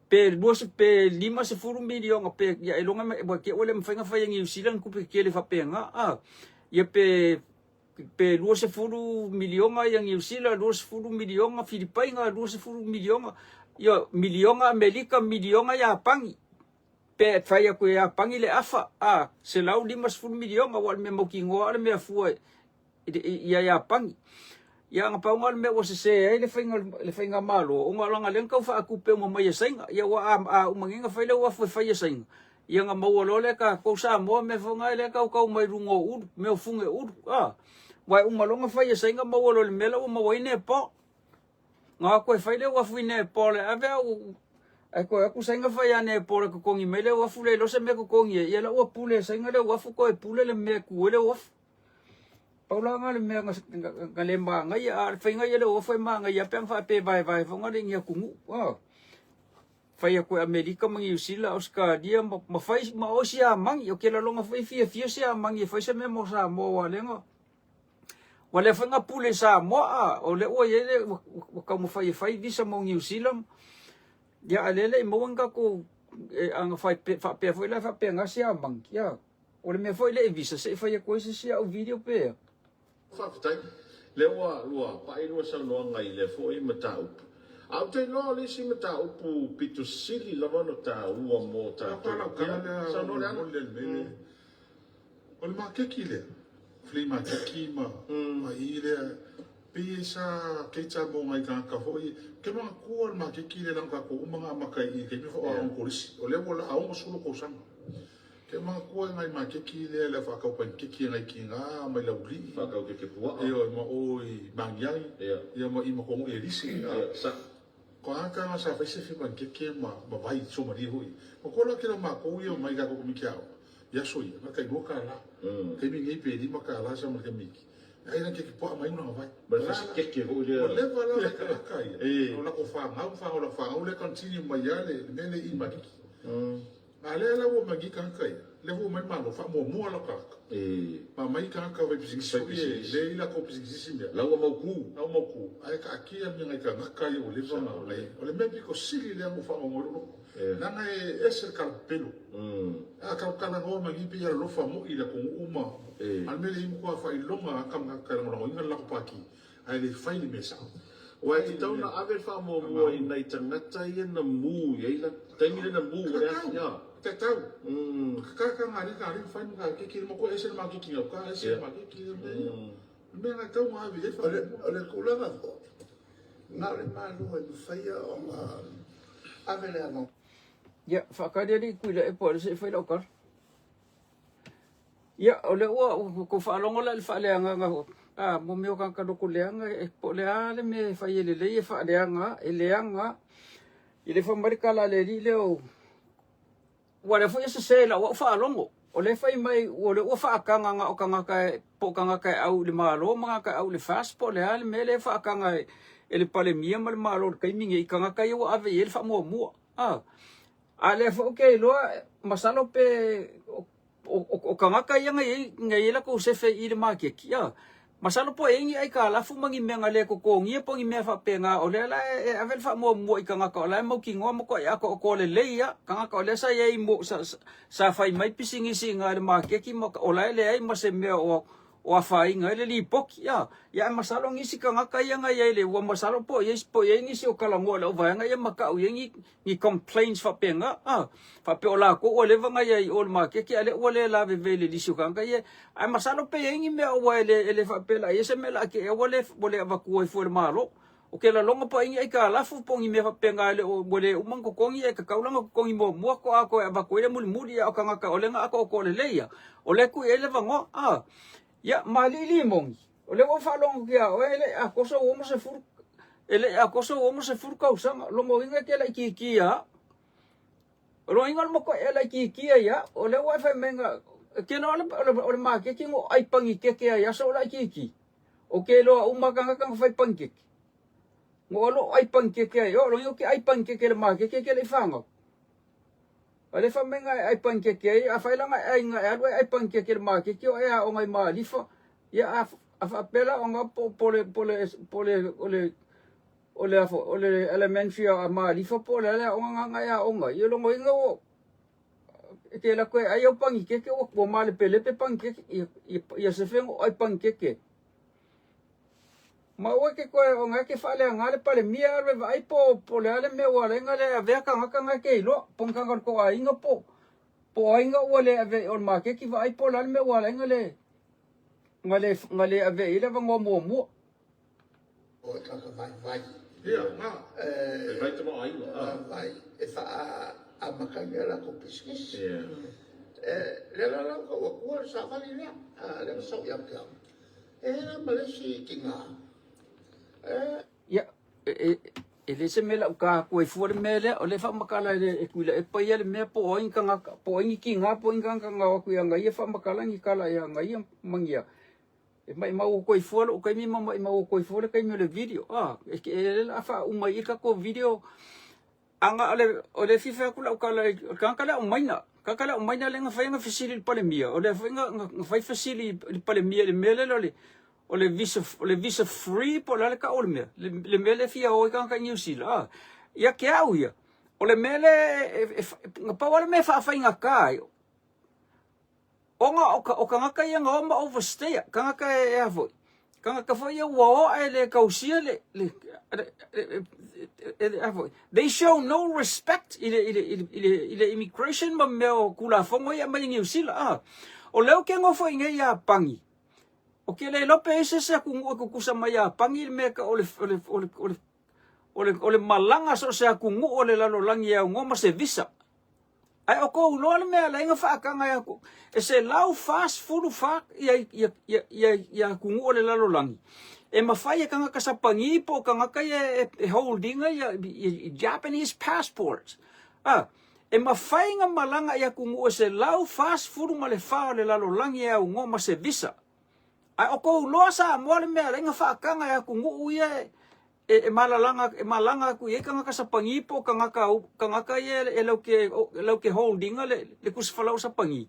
pe 20, pe 50 miliona, pe, ia ailoga, ua te i ua le mafai ona fai e Niu Sila ni tupe tetele faapena, a. Ia pe, pe 20 miliona ia Niu Sila, 20 miliona Filipaina, 20 miliona, ia miliona Amerika, miliona Iapani. Pe fai atu e Iapani le afa, a, 150 miliona, aua o le mea mautinoa o le mea fua ia Iapani. Ia na pau na o le mea ua sese ai le faiga le faigamalo, ona leaga lea na tau faatupe uma mai e Saina. Ia ua a, a uma nei ona fai le uafu e fai e Saina, ia ona maua loa lea e tatou Samoa mea foi na lea e tautau mai luga o ulu, mea o fune ulu, a. Aua e uma loa ona fai e Saina maua loa i le mea la ua maua ai Nepal. Na o atu e fai le uafu i Nepal e ave au ae toe atu Saina fai ia Nepal e totogi mai le uafu le iloa se mea totogi ai, ia la ua pule e Saina le uafu toe pule le mea e tu ai le uafu. Pau la na le mea na le manaia, a o le faiga ia le uafu e manaia pe ana faapea e vaevae foi na le ni atunuu. Ah. Fai atu e Amerika ma Niu Sila, Ausetalia ma, ma fai ma o Siamani. O ke lalonga foi fiafia Siamani e fai se mea mo Samoa aua lea na Ua lea foi na pule i Samoa, a o lea ua i ai le, ua, ua taumafai e fai visa mo Niu Sila. Ia, a lea le i maua ni tatou, e, a na fai, pe, faapea foi la faapena Siamani. Ia, o le mea foi le i visa, se i fai atu ai se isi au video pe a. Faafetai. Lea ua lua pai lua saunoaga i lea foi mataupu. A ou te iloa o le isi mataupu pito sili lava ona taua mo tatou. Ia, saunoa Leala. O le makeki lea, flea makeki ma ma i lea, pei e sa keita mo ngai tagata foi, ke manatua le makeki lea leaga tatou uma na amata i i taimi foi o aoga kolisi, o lea ua laa 60 tausaga. Ke manatua ngai makeki lea le faatau panikeke ngai kina mai Laulii, Faatau keke puaa. Ioe, ma o i Magiagi, ia ma i ma Kogo'i Elise. Ia, sa. Ko a tanga sa fai se fi panikeke ma ma vai Somalia foi. Ma ko la kela makou ia mai tatou komiti aoga. I aso ia, na tai $2. Taimi nei pe $5 sa ma le kamiki. Ai na keke puaa mai una vai. Ma le fasi keke foi lea. Ua leva la nai tagata ia. O lako whanau, whanau lako whanau le continue mai ia le mea le i makiki. A lea la ua mai tagata ia. Le ua mai malo faamuamua la tagata. Ma mai tagata fai pisinisi foi e le i lako pisinisi mea. La ua mautu. La ua mautu. Ae kaatia mea ngai tagata ia ua leva na ngai. O le mea piko sili lea mo whaongo i loko. Leaga e ese le kalapelo. A talanoa mai nei pei e alofa moi i le atunuu ma a le mea lea e matua faailoga lava tagata e lagolagoina le latou pati ae le fai le mea sao. Aua e tatau ona ave le faamuamua i nai tagata ia na mu i ai la taimi lea na mu ai le afi a. Tatau. Ka ka nga ka le fai nga ke ke mo ko ese le makiki nga ka ese le makiki le mea ia. Le mea na tatau ona ave i ai le faamuamua. O le tulaga foi, na o le Malo e mafaia ona ave le avanoa. Ia, faatali alii Tuilaepa o lea se i fai lau tala. Ia, o lea ua tou faalogo la i le faaleagaga a mo mea o tagata loto leaga e po o le a le mea e fai e lelei e faaleaga lava, e leaga lava. I le fai mai le tala a le alii lea o Ua lea foi e sese i lau au faalogo. O lea e fai mai o lea ua faataga na o tagata po o tagata e au i le Malo ma tagata e au i le FAST po o le a le mea lea e faataga e le Palemia ma le Malo i le taimi nei i tagata ia ua ave i ai le faamuamua. A. A lea foi ou te iloa, masalo pe o tagata ia na i ai latou sefe i le maketi, a, masalo po o i ai ni aitalafu ma ni mea na le totogia po o ni mea faapena, o lea la e ave le faamuamua i tagata o la e mautinoa matuai atoatoa lelei lava, tagata o lea sa i ai sa fai mai pisinisi i ina i le maketi ma o la e leai ma se mea o afaina ai le lipoti, a. Ia ae masalo nisi tagata ia na i ai i le, ua masalo po o i ai nisi o talanoa i lau vaega ia ma tau i ai ni ni complaints faapena, a, faapea o latou ua leva ona i ai i o i le maketi a o lea ua le lavevea i le lisi o tagata ia. Ae masalo pe i ai ni mea aua e le, e le faapea la i ai se mea o le a te ua le, ua le avatua ifo e le Malo. Ou te lagona po o ai ni aitalafu po o ni mea faapena e le o, ua le uma ona totogi ae tatau la ona totogi muamua faatoa toe avatu ai le mulimuli, a o tagata o lea na atoatoa lelei lava, o lea e tuu i ai le avanoa, a. Ia, ma alii limoni, o lea ua ou faalogo atu ia oe e le i atoa sou 60, e le i atoa sou 60 tausaga. O lona uiga e te laitiiti ia au. O lona uiga o le matuai e laitiiti ai ia au. O lea ua e fai mai na, e te iloa o le maketi na ou ai panikeke ai i aso o laitiiti. Ou te iloa uma tagata na fai panikeke. Na ou alu ou ai panikeke ai, o lona uiga ou te ai panikeke i le maketi ae te le i fanau. A lea fai mai na e ai panikeke ai, afai la na e ai na e alu e ai panikeke i le maketi o e aoga i Maalifa, ia a, a faapea la ona po, po le, po le, po le, o le, o le, o le elementary a Maalifa po o le a le aoga na na e aoga ai. Ia o lona uiga ua, e te alu atu e ai au panikeke ua, ua malepelepe panikeke, ia, ia, ia sefe ona ou ai panikeke. Ma aua e te toe o na e te faaleaga le Palemia alu e vaai po po le a le mea ua ala ai na le avea tagata na e te iloa po ni tagata o le tou aiga po po o ai na ua le avea o le maketi vaai po o le a le mea ua ala ai na le na le na le avea i ai le avanoa muamua. O e tagata vaivai. Ia, na. E vai tamaoaiga. Vaivai e faaamataina latou pisinisi. E, lea la lau tau atua le savali lea, a lea na sau ia te au. E la ma le isi tina, e. Ia, e, e le se mea lau ka atu ai fua le mea lea, o lea e faamatala e le e Tuilaepa ia le mea po o ai ni tagata, po o ai ni tina po o ai ni tagata na o atu ia ia faamatala ni tala ia ia ma ni a. E maimau atu ai fua lou taimi ma maimau atu ai fua le taimi o le video. A, e, e, e le a faauma i i tatou video. Ana o le, o le fia fai atu lau tala i, o le tagata lea o Maina, tagata lea o Maina lea na fai ana fesili i le Palemia, o lea foi na, na, na fai fesili i le Palemia i le mea lea o le, o le visa, o le visa free po o le a le tau o le mea, le, le mea lea e fia o ai tagata i Niu Sila, a. Ia te au ia, o le mea lea e, e, e, na pau lava le mea e faafaigata ai, Ona o tagata ia na o ma overstay, tagata e a foi, tagata foi ia ua o ae le tausia le, le, le, a foi, they show no respect i le, i le, i le, i le immigration ma mea o Tulafono ia e aumai i Niu Sila, a. O lea ou te nofo i nei Iapani, ou te le iloa pe i ai se isi atunuu e tutusa ma Iapani i le mea e tau o le, o le, o le, o le, o le, o le malaga so o se atunuu o le lalolagi e aunoa ma se visa. Ae o kou loa le mea ala ai na faataga e aku, e 144 ia, ia, ia, ia, ia atunuu o le lalolagi, e mafai e tagata Sapani po o tagata ia e, e holding ia, ia Japanese passports. A, e mafai na malaga i atunuu e 144 o le lalolagi e aunoa ma se visa. Ae o kou loa Samoa le mea ala ai na faataga e atunuu ia e, E, e malalaga, e malaga atu i ai tagata Sapani po o tagata, tagata ia e lau ke, lau ke holding le, le tusi folau Sapani.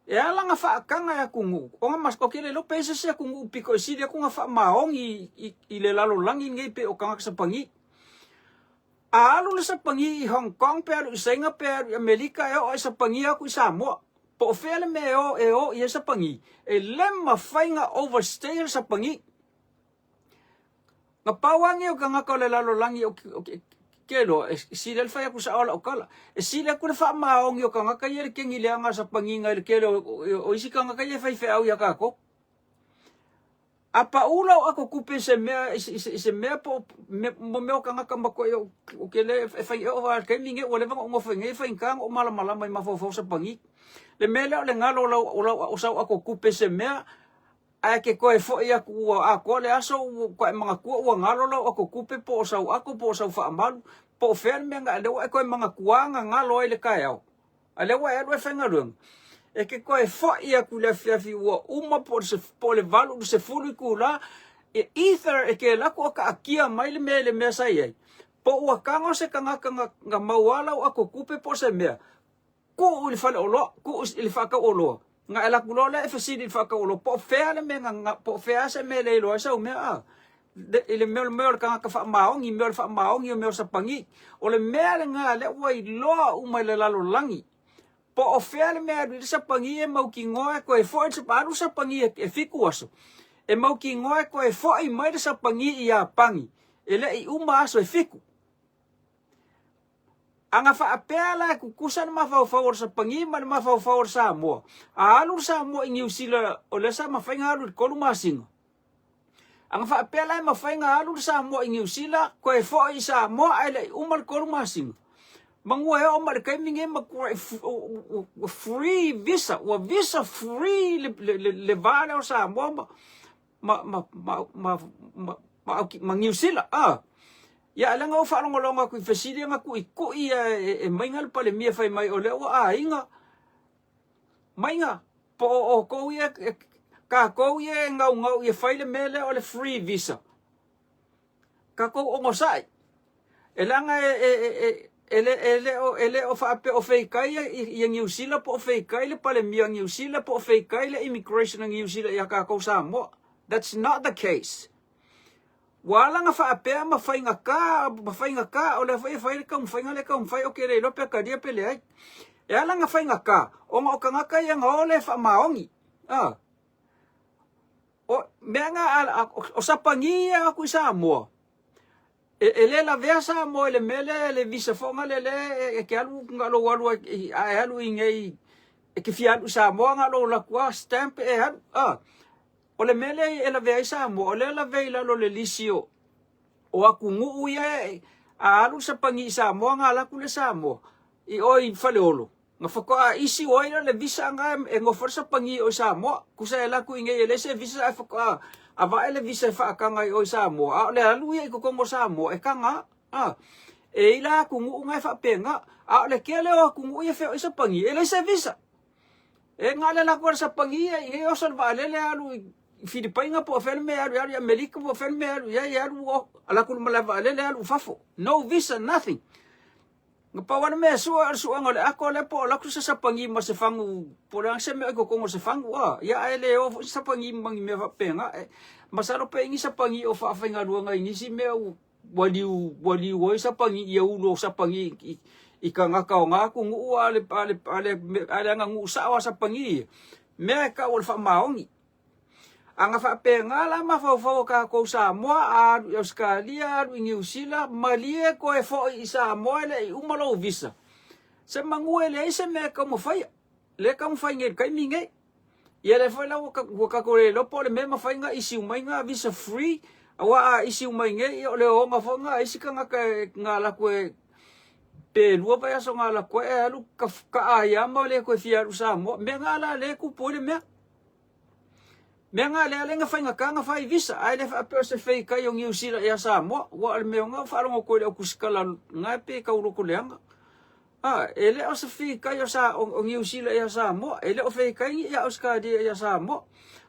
E ala na faataga e atunuu, ona mas, o ke le iloa pe i ai se isi atunuu pito e sili atu ona faamaoni i, i, i le lalolagi lenei pei o tagata Sapani. A alu le Sapani i Hong Kong pe alu i Saina pe alu i Amerika e oo i Sapani atu i Samoa. Po o fea le mea e o, e o i ai Sapani, e le mafai ona overstay le Sapani. Na pau lava nei o tagata o le lalolagi o ke iloa, e sili ai le fai atu sao o lau tala. E sili atu le faamaoni o tagata ia i le kegi leaga a sapaniga i le tele o isi tagata ia e faifeau ia tatou. A pau lau ato tupe i se mea, i se mea po o mea o tagata matuai ou te le e fai oo lava i le taimi lenei ua leva ona ou nofo i inei e faigata ona ou malamalama i mafaufau sapani. Le mea lea o le galo o lau, o lau, o sau ato tupe i se mea, Ae ke toe foi atu ua atoa le aso ua toe manatua ua galo lau ato tupe po o sau ato po o sau faamalu po o fea le mea na lea ua e toe manatua na galo ai le taeao a lea ua e alu e faigaluega. E ke toe foi atu i le afiafi ua uma po o le 8 i le 10 itula, e either e ke alu atu o taatia mai le mea i le mea sa i ai. Po ua tago se tagata na maua lau ato tupe po o se mea, tuu i le faleoloa, tuu i le faatau oloa, na e alu atu loa lea e fesili i le faatau oloa po o fea le mea na, po o fea se mea e le iloa ai sau mea a. I le mea o le mea o le tagata faamaoni, mea o le faamaoni o mea o sapagi. O le mea lena lea ua iloa uma e le lalolagi. Po o fea le mea e alu i ai le sapagi e mautinoa e toe foi le alu le sapagi e 7 aso, e mautinoa e toe foi mai le sapagi i Iapani e le i uma aso e 7. A na faapea la e tutusa le mafaufau o le sapagi ma le mafaufau o le Samoa, a alu le Samoa i Niu Sila o lea sa mafai ona alu i le 3 masina, A na faapea la e mafai ona alu le Samoa i Niu Sila, toe foi i Samoa ae le i uma le 3 masina, manu e oo mai i le taimi lenei matuai ua free visa, ua visa free le va lea o Samoa ma Niu Sila. Ia a lea na ou faalogologo atu i fesili ia na tuitui e Maiga le Palemia fai mai o lea ua aiga Maiga, po o outou ia, tatou ia e naunau ia fai le mea lea o le free visa. Tatou onosai. E leaga e le o faapea o feikai ia Niu Sila po o feikai le Palemia o Niu Sila po o feikai le immigration a Niu Sila ia tatou Samoa. That's not the case. Ua ala ona faapea ma faigata, ma faigata, o lea foi e fai le taumafaiga lea e taumafai, ou te le iloa pe talia pe leai. E ala ona faigata, ona o tagata ia na o le faamaoni. A. O mea na, a, o Sapani ia e o atu i Samoa, e le lavea Samoa i le mea lea, le visa foi na lea e te alu, na lou alu ai, a e alu i inei, e te fia alu i Samoa, na lou alu atu lava stamp e alu. A. O le mea lea e lavea ai Samoa, o lea e lavea i lalo o le lisi o atunuu ia a alu le sapagi i Samoa ona alu atu lea Samoa i o i Faleolo, na faatoa issue ai lea o le visa na e nofo ai le sapagi i o i Samoa. Tusa e alu atu i inei e leai se visa ae faatoa avae le visa e faataga i o i Samoa, a o le alu ia i totonu o Samoa e taga a. E i ai la atunuu na e faapena, a o le tele o atunuu ia e feoai sapagi e leai se visa. E na o le alu atu o le sapagi ia i inei oso le vaalele alu i Filipaina po o fea le mea e alu, e alu i Amerika po o fea le mea e alu i ai, e alu alu atu i le malae vaalele alu i fafo. No visa, nothing. Na pau lava le mea e sue o le suega o le ato lea po o alu atu se sapagi ma se fagu, po o le a se mea o i totonu o se fagu, a. Ia ae le o foi se sapagi ma ni mea faapena. E masalo pe i ai ni sapagi o faafaigaluega i nisi mea ua Ua liu, ua liu ai sapagi ia ulu o sapagi i tagata o na atunuu a le, a le, a le, a le aganuu sao a sapagi ia, mea e tau o le faamaoni. A na faapena la mafaufau o tatou Samoa, a alu i Ausetalia, alu i Niu Sila, malie toe foi i Samoa e le i uma lou visa, se manu e leai se mea e taumafaia. Lea e taumafai nei i le taimi nei. Ia lea foi la ua tatou le iloa po o le mea e mafai ona issue mai na visa free, aua a issue mai nei, ia o le oona foi na a isi tagata na alu atu e pe 2 vaiaso na alu atu ai ae alu kaa ai lava ma le toe fia alu i Samoa. Mea na la lea e tupu ai le mea. Mea na lea lea na faigata ona fai visa, ae le faapea o se feikai o Niu Sila ia Samoa. Aua o le mea na faalogo atu ai i le au tusitala na e pei e tau loto leaga. A, e le o se feikai o, sa, o, o Niu Sila ia Samoa, e le o feikai ni ia Ausetalia ia Samoa,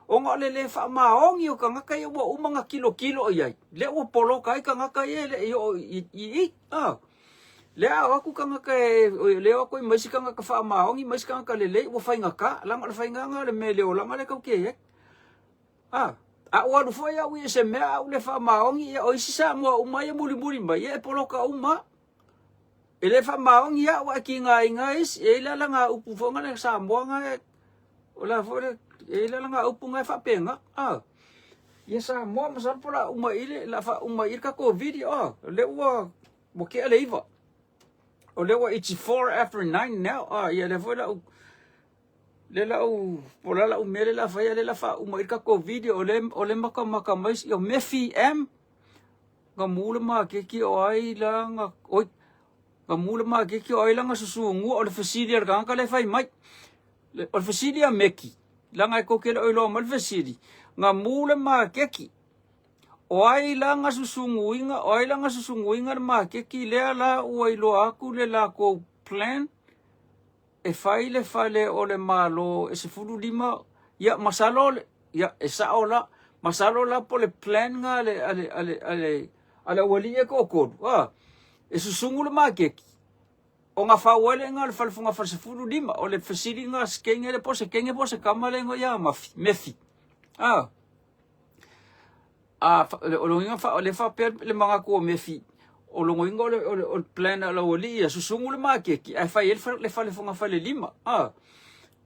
ona o le le faamaoni o tagata ia ua uma ona kilokilo i ai, lea ua poloka ai tagata ia e le i oo i i. A, lea a o atu tagata e, lea o atu ai ma isi tagata faamaoni ma isi tagata lelei, ua faigata, leaga o le faiga o le mea i le olaga lea tatou te i ai. A, a ua alu foi au ia i se mea a ou le faamaoni, ia o isi Samoa uma ia mulimuli mai, ia e poloka uma. E le faamaoni au ae tigaina isi. E i ai la lana upu foi na Samoa na e, o la foi le, e i ai la lana upu na e faapena. A, ia Samoa masalo po o le a uma i le, la faauma i le tatou video. A, o lea ua, ua tea le 9. O lea ua it's 9:04 now. A, ia lea foi la u, lea la u, po o le a lau mea lea la fai, lea la faauma i le tatou video. O lea matamata mai, o Mefi M. Na mu le makeki o ai la na, oi, na mu le makeki o ai la na susugu o le fesili a le tagata lea e fai mai. O le fesili a Meki, leaga e tou te le o iloa mai le fesili, na mu le makeki o ai la na susuguina, o ai la na susuguina le makeki lea la ua iloa atu le latou plan e fai le fale o le Malo e 15, ia masalo, ia e sao la, masalo la po o le plan na a le, a le, a le, a le, a le aualii e toatolu, a. E susugu le makeki, ona fau ai lea o le fale fogafale 15. O le fesiliga a se kenge lea po o se kenge po o se kama lea e igoa ia Mafi, Mefi. A, a, o lona uiga o lea e faapea le manatu o Mefi, o lona uiga o le, o le, o le plan a lau alii ia susugu le makeki ae fai ai le fale fogafale 5. A,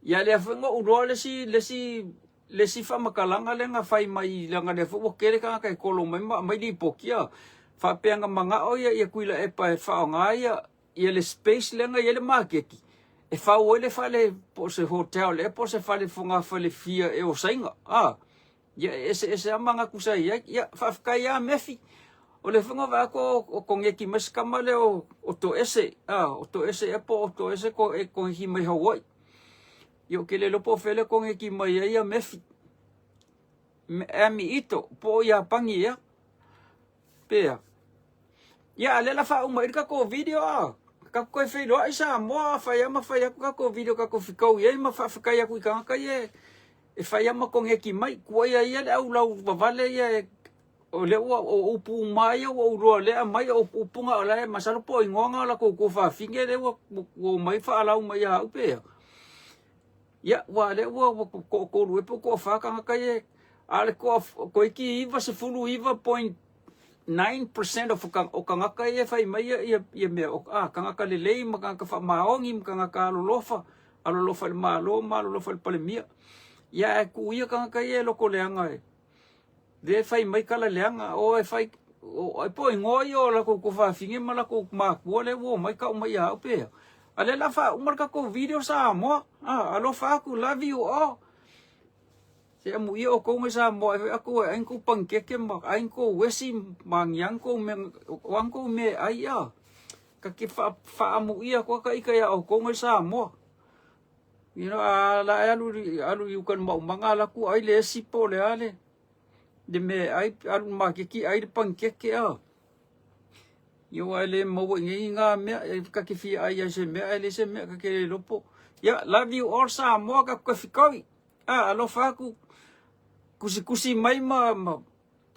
ia lea foi na ou iloa le isi, le isi, le isi faamatalaga lea na fai mai, leaga lea foi ua tele tagata e kolo mai ma aumai lipoti, a, faapea na manao ia, ia Tuilaepa e faaaoga ia, ia le space lea na i ai le maketi e fau ai le fale po o se hotel ea po o se fale fogafale fia ea o Saina, a, ia e eseese lava manatu sa i ai. Ia, faafetai lava Mefi. O lea foi na vaai atu o koneti mai si tama lea o, o Toese, a, o Toese ea po o Toese ko, e koneti mai Hawaii. Ia ou te le iloa po o fea lea e koneti mai ai ia Mefi. Amy Ito, po o Iapani ea. Pea. Ia, a lea la faauma ai le tatou video a. Tatou toe feiloai Samoa, fai lava ma fai atu tatou video tatou fetaui ai ma faafetai atu i tagata ia e fai lava ma koneti mai. Tuaia ia le au lau vavale ia e, o lea ua o upu uma ia ua ou iloa lea aumai o upu na o la e masalo po o igoa na o latou tuafafine lea ua omai faalau mai ia au pe a. Ia, ua lea ua toatolu ea po o toafa tagata ia, a o le toa, toeitiiti 99.9% of o tagata ia e fai mai ia, ia, ia mea, o, a, tagata lelei ma tagata faamaoni ma tagata alolofa, alolofa i le Malo ma alolofa i le Palemia. Ia, ae tuu ia tagata ia e loto leaga e, lea e fai mai tala leaga, o e fai, o, ai po o igoa ia o latou tuafafine ma latou matua lea ua omai tau mai ia au pe a. A lea la faauma le tatou video Samoa. Ah, alofa atu, love you all. Se amuia outou mai Samoa e fai atu e ai ni kou panikeke ma ai ni kou uesi ma agiagi kou mea, o a ni kou mea e ai a. Ka ke faamuia atu a ita ia outou mai Samoa. You know, a la e alu, alu i uka i le maumaga ala atu ai le esi po o le a le, le mea e ai, alu i le makeki ai le panikeke a. Ia aua e le maua i nei ngā mea, e ka te fia ai ai se mea, ai le se mea, ka te le lopo. Ia, love you all Samoa, ka koe whikaui. Ah, alofa aku, kusikusi mai ma, ma,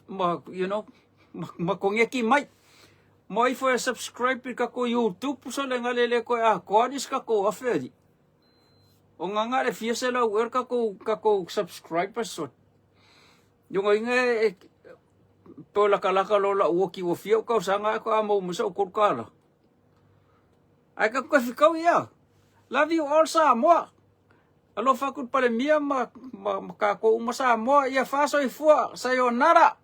ma, you know, ma, ma kongeki mai. Mo ifo e subscribe i kako YouTube, so le ngale le koe a koa ni kako awheri. O ngā ngā le fia se lau er kako, kako subscribers so. Ioga inga e po lakalaka lo la uoki ua fia o kausaga e ko a mau mai sa o kolu kala. Ai ka koe whikau ia. Love you all Samoa. Alofa aku le Palemia ma, ma, ma kākou uma Samoa. Ia whasoifua. Sayonara.